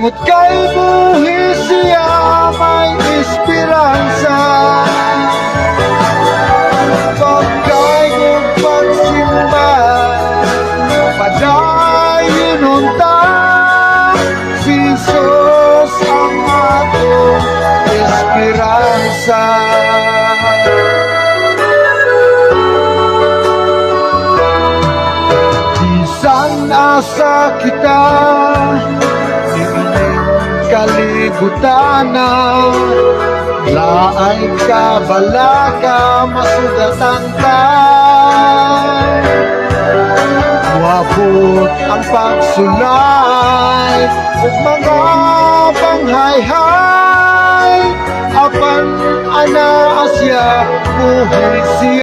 Tungod kay buhi siya, may esperanza. Pagkayog pagsimba, padayon unta. Si Jesus ang atong esperanza. Bisan asa kita niining kaligutana, laay kabalaka, masugatan ta. Moabot ang pagsulay ug mga panghayhay, apan anaa siya, buhi siya.